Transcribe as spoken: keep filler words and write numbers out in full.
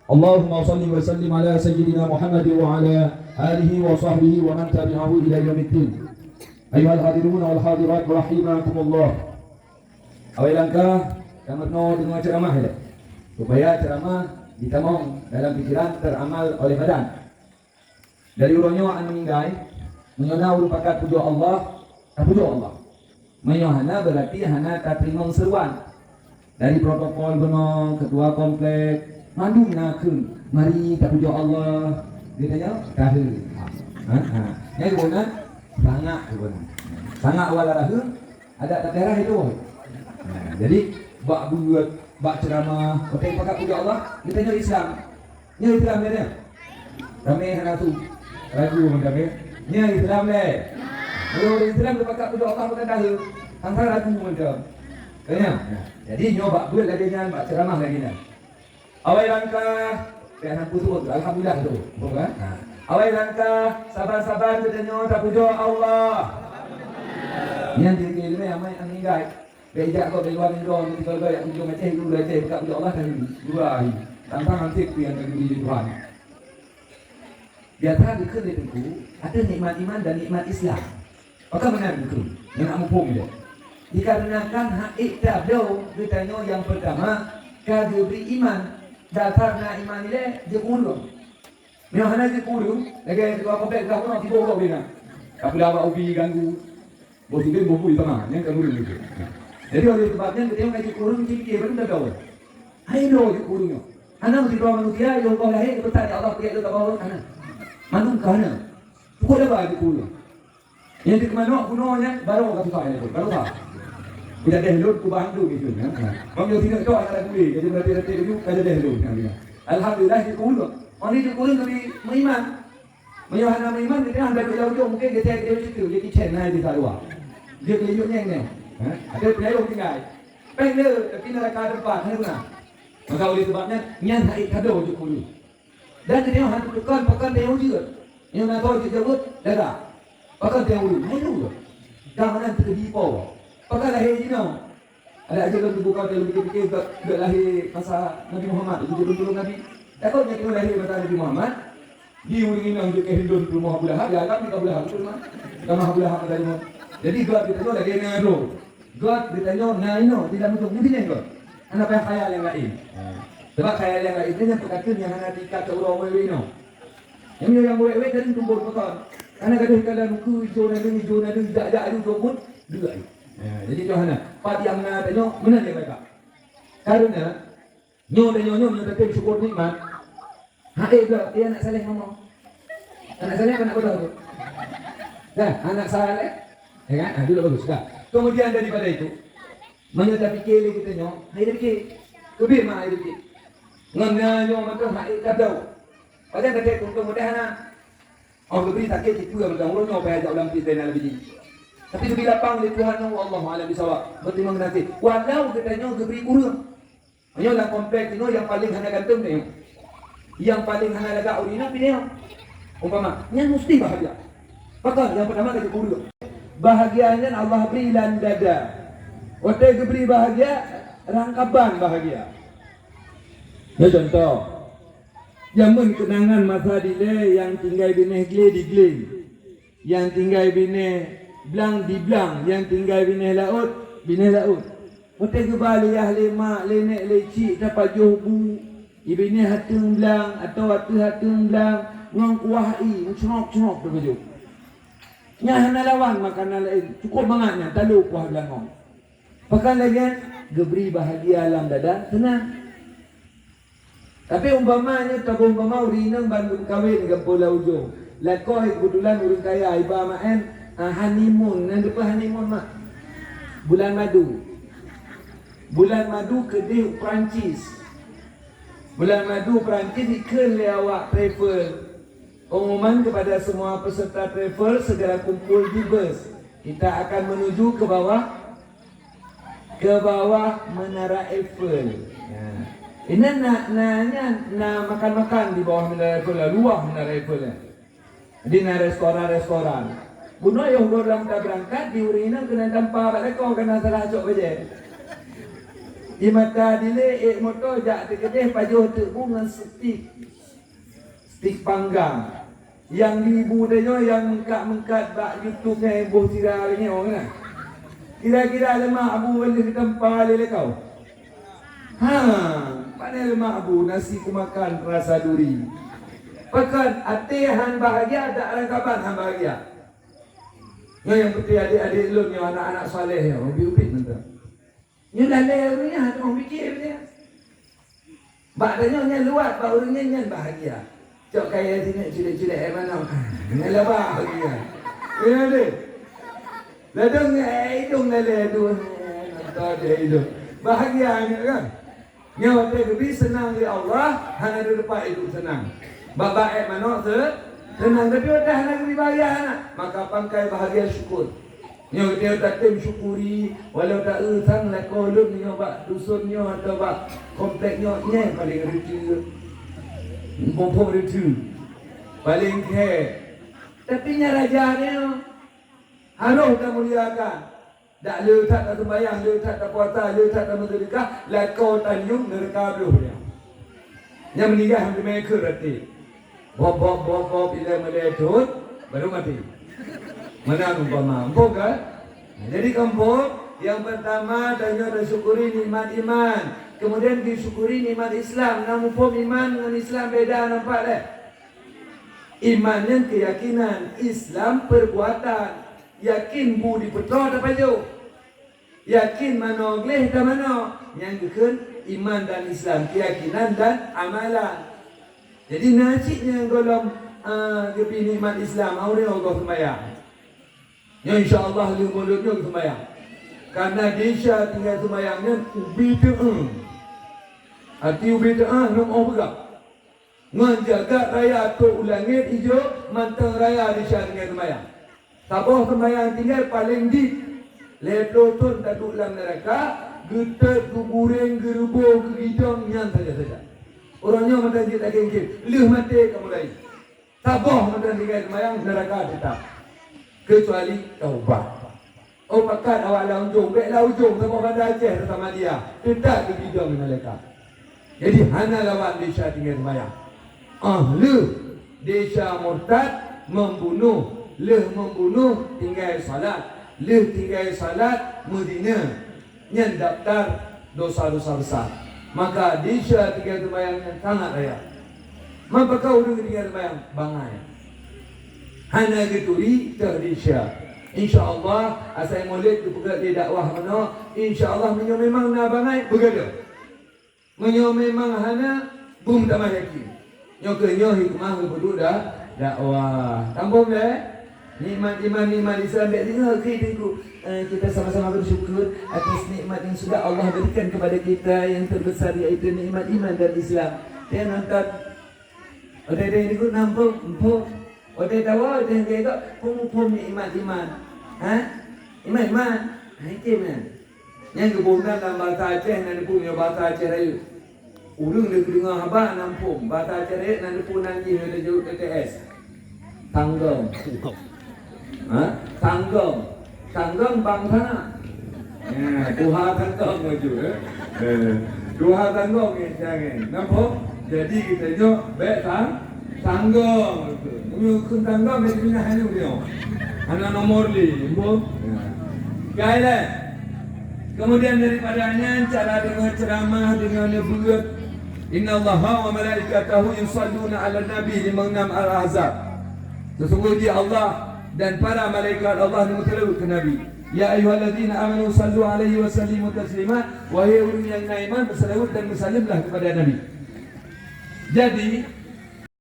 Allahumma salli wa sallim ala sayyidina Muhammad wa ala alihi wa sahbihi wa man tabi'ahu ila yaumiddin. Ayyuhal hadirun wal hadirat rahimakumullah. Awai langkah, kamoe deungoe ceuramah ilée, supaya ceuramah jitamong dalam pikiran, teuramal oleh badan. Dari uroe nyoe aneuk meuninggai, meunyoe na ureuëng pakat pujoe Allah, tapujoe Allah. Meunyoe hana, beurati hana tateurimong seuruan. Dari protokol bunoe, ketua komplek, mandum na kheun, "Mari tapujoe Allah." Geutanyoe, "Tahe." Ha, ha. Nyan geuboh na, sangak geuboh na. Sangak awai lahé, adak tapeurah itu. Nah, jadi, bak buet, bak ceuramah, watée pakat pujoe Allah, geutanyoe Islam. Nyoe Islam dia, dia. Ramé hana su. Ragu macam ni. Nyoe Islam deh. Kalau orang Islam dia pakat pujoe Allah bukan tahe. Hangsa ragu macam. Tanya. Jadi nyoe bak buet lagée nyan, bak ceuramah lagée nyan. Awai langkah, ya, hana putus, alhamdulillah tu. Bukan? Ha. Awai langkah, saban-saban geutanyoe tapujoe Allah. Nyan di ilmu amai aneuk meuninggai. Bèk jak gob dari luwa nyoe, nyoe tinggai bak ujong Aceh, ujong Aceh, buka ujong Allah tadi. Dua hari. Tantang anseb tu nyang tadi di Tuhan. Biasa dikheun lé Teungku, ada nikmat iman dan nikmat Islam. Maka meunan beutôi, nyang nak muphom dia. Dikarenakan hak ék tabloe geutanyoe nyang pertama ka geubri iman. Dasar na iman ilée jeuet ureuëng. Meunyoe hana jeuet keu ureuëng, lagée ketua komplek dah pernah tiboh gob lé na. Ka pula awak ubi ganggu. Boh sidin boh bui sama, nyang ka ureuëng gitu. Jadi oleh sebab nyan, ketika ka jeuet keu ureuëng, mesti pikir, baru dah tahu. Hai lo jeuet keu ureuëng nyoe. Hana meusidroe manusia, yoh goh lahé, geupeusat lé Allah, piyak lé ka bawah, hana. Mandum ka hana. Pukul daba jeuet keu ureuëng. Nyang dikeue manok bunoe nyan, baroe ka susah nyan, baroe ka. Kujadeh lôn, kubah lôn gitu, ya. Bang yo sini cok anak gule, jadi berarti-rati laju, kajadeh lôn, ya. Alhamdulillah, jeuet keu ureuëng. Orang ni jeuet keu ureuëng, tapi meuiman. Meunyoe hana meuiman, geutanyoe hana beujaweub, mungken geutanyoe, geutanyoe situ, jadi cen na di luwa. Dia keulinyuek nyeng nyoe. Ha? Ada penyayong tinggai. Péng le, tapi neraka teumpat, hana guna. Maka oleh sebab nyan, nyan hai kado jeuet keu ureuëng. Dan geutanyoe hana teutukon pakon tanyoe jeuet. Nyoe na goe jeuet jaweueb, dara. Pakon tanyoe ureuëng, hai ureuëng. Dah meunan teukeudi po. Pakon lahé jinoe. Ada aja lôn teubuka, lôn pikir-pikir, gét, gét lahé masa Nabi Muhammad, laju lôn tulông Nabi. Takot nyan keuneuk lahé masa Nabi Muhammad, di ureuëng inong jeuet keu hindon peurumoh Abu Lahab, ya, kan Abu Lahab, betul, Mak? Kamah Abu Lahab tadi, Mak. Jadi, gét geutanyoe lagée na droe. Gét geutanyoe na inoe di lam ujong, di binéh gét. Hana payah khayal nyang laén. Sebab khayal nyang laén nyan peukateun nyang hana teuikat keu uroe wéh-wéh inoe. Nyang, nyang wéh-wéh tadi tumbon pakon. Hana gadôh ikan dalam buku, ijo na deuh, ijo na deuh, jak-jak aju, ijo pun, deuh aju. Ya, jadi tu hana. Pat nyang na tanyoe, meunan nyang baik. Karena, nyoe tanyoe, nyoe, nyoe tatem syukur nikmat. Hai, bro, dia anak saleh ngomong. Anak saleh apa anak bodoh tu? Dah, anak saleh. Ya kan? Ah, duduk bagus. Dah. Kemudian daripada itu, meunyoe tapikir lé geutanyoe, hai tapikir. Keubiet mah hai tapikir. Ngon na nyoe mantong hai tabloe. Padahai tatem untung mudah na. Oh, geubri sakét sipeue mantong ureuëng nyoe payah jak ulang pih zainal abidin. Tapi geubri lapang lé Tuhan nyoe, wallahu a'lam bishawab. Berterima kasih. Walau geutanyoe geubri ureuëng. Nyoe lam komplek inoe nyang paleng hana ganteng nyoe. Nyang paleng hana lagak ureuëng inong pih nyoe. Umpama, nyan musti bahagia. Pakon nyang pertama ka jeuet keu ureuëng. Bahagia nyan Allah bri lam dada. Watée geubri bahagia, rangkaban bahagia. Nyoe contoh. Jameun keunangan masa dilée nyang tinggai binéh glé di glé. Nyang tinggai binéh blang di blang, nyang tinggai binéh laôt, binéh laôt. Watée geuba lé yah lé mak, lé nèk lé cik tapajoh bu, i binéh ateueng blang atawa ateueh ateueng blang ngon kuah ie meucrok-crok tapajoh. Nyan hana lawan makanan laén, cukôp mangat nyan, talo kuah blang ngon. Pakon lagée nyan, geubri bahagia lam dada, seunang. Tapi umpama nyoe, tabeuh umpama ureuëng inong ban geumeukawen gampông lam ujong. Lakoe keubeutulan ureuëng kaya, iba maén, ah, honeymoon, nyan teupeue honeymoon, mak? Bulan madu. Bulan madu keudeh Perancis. Bulan madu Perancis ikheun lé awak travel. Pengumuman kepada semua peserta travel, segera kumpul di bus. Kita akan menuju ke bawah, ke bawah Menara Eiffel. Nah, ini na, na, na, na makan-makan di bawah Menara Eiffel, luwah Menara Eiffel. Jadi na restoran-restoran. Bunoe yoh goh lom ka beurangkat, di ureuëng inong keunan tampa bak lakoe, kana salah cok bajée. Di mata dilée ék moto jak teukeudeh pajoh teuk bu ngon stik. Stik panggang. Nyang di ibu tanyoe nyang meukat-meukat bak YouTube nyan boh sira lagée nyoe na. Kira-kira leumah abu lheueh geutampa lé lakoe. Ha, pane leumah abu nasi kumakan rasa duri. Pakon até han bahagia, dak rangkaban han bahagia. Nyoe nyang peuté adék-adék lôn nyoe, anak-anak saleh nyoe, ubit-ubit mantong. Nyoe lalée ureuëng nyan hana meupiké nyan. Bak tanyoe nyan luwat, bak ureuëng nyan, nyan bahagia. Cok kayée singoh culek-culek air manok. Nyan lah bahagia. Ya deh. Ladong nyan, eh, idong lalée tu. Nonton dia idong. Bahagia nyan kan? Nyoe watée geubri seunang lé Allah, hana deurupa idup seunang. Bak-bak ék manok se-, seunang, tapi watée hana geubri bahagia hana, maka pangkai bahagia syukur. Nyoe geutanyoe tatem syukuri, walau ta eu sang lakoe lôn nyoe bak duson nyoe atawa bak komplek nyoe, nyan paleng reuteuek. Muphom reuteuek. Paleng khék. Tapi nyan raja nyoe harôh tamuliakan. Dak le that taseumayang, le that tapuasa, le that tameuseudeukah, lakoe tanyoe neureuka bloh nyoe. Nyang meuninggai han teumé keu rati. Bob, bob, bob, bob, ilée meulée thon, baru mati. Meunan umpama. Muphom kan? Jadi kamoe, nyang peurtama, tanyoe tasyukuri nikmat iman. Keumudian disyukuri nikmat Islam. Na muphom iman ngon Islam beda nampak lé. Iman nyan keuyakinan, Islam peurbuatan. Yakin bu dipeutroh tapajoh. Yakin manoe gleh tamanoe, nyang geukheun iman dan Islam, keuyakinan dan amalan. Jadi na cit nyang gohlom, a, geubri nikmat Islam, aureueng goh seumayang. Nyoe insya Allah lheueh mulod nyoe geuseumayang. Karena desya tinggai seumayang nyan ubé teu'eu. Arti ubé teu'eu, nyoe óh peugah. Ngon jagat raya trok u langét ijok, mantong raya desya tinggai seumayang. Saboh seumayang tinggai paleng jih lhée ploh thon taduek lam neuraka, geutot, geugureng, geureuboh, geugidong, nyan saja-saja. Uroe nyoe mantong jeuet lagée nyan, lheueh maté ka mulai. Saboh mantong tinggai seumayang, neuraka teutap. Keucuali taubat. Oh, pakat awak lam ujong, bék lam ujong, saboh Banda Aceh rasa Madya, teutap geubidong ngon malaikat. Jadi, hana lawan desya tinggai seumayang. Ah, lheueh desya murtad, membunuh, lheueh membunuh tinggai salat, lheueh tinggai salat meuzina. Nyan daftar dosa-dosa besar. Maka desya tinggai seumayang nyan sangat raya. Man pakon ureuëng tinggai seumayang? Bangai. Hana geuturi teuh desya. Insya Allah, asai mulod geupeugah di dakwah meunoe, insya Allah meunyoe memang na bangai, beugadôh. Meunyoe memang hana, beumeutamat yakin. Nyoe keuh nyoe hikmah geupeuduek da-, dakwah. Tambong deh. Nikmat iman, nikmat Islam, bék deungoe keu teungku. Eh, kita sama-sama bersyukur atas nikmat yang sudah Allah berikan kepada kita, yang terbesar yaitu nikmat iman dan Islam. Dia nonton Watée deh nibak nang phom, phom. Watée tawoe deh geuh peue muphom nikmat iman. Ha? Iman, iman. Ha, itu iman. Nyang geuboh nan lam bahasa Aceh nan dipeue nyoe bahasa Aceh Rayeuk. Ureuëng lé geudeungoe haba nan phom, bahasa Aceh Rayeuk nan dipeue nan jih nyoe tajeuet T T S. Tanggong. Ha? Tanggong. Tanggong bang sana. Ya, tuha tanggong maju, eh. Eh, tuha tanggong ni, jangan. Nampak? Jadi kita nyoe bék tang-, tanggong. Meunyoe kheun tanggong, jadi pindah hanyut dia. Hana nomor li, nampak? Ya. Gailah. Kemudian daripada nyan, cara deungoe ceramah, deungoe neubeuet. Innallaha wa malaikatahu yusalluna 'alan nabi, lima enam Al-Ahzab. Sesungguhnya Allah dan para malaikat Allah yang bersalawat ke Nabi. Ya ayyuhalladzina amanu sallu alaihi wa sallimu taslima. Wahai ureuëng nyang na iman, bersalawat dan bersalimlah kepada Nabi. Jadi,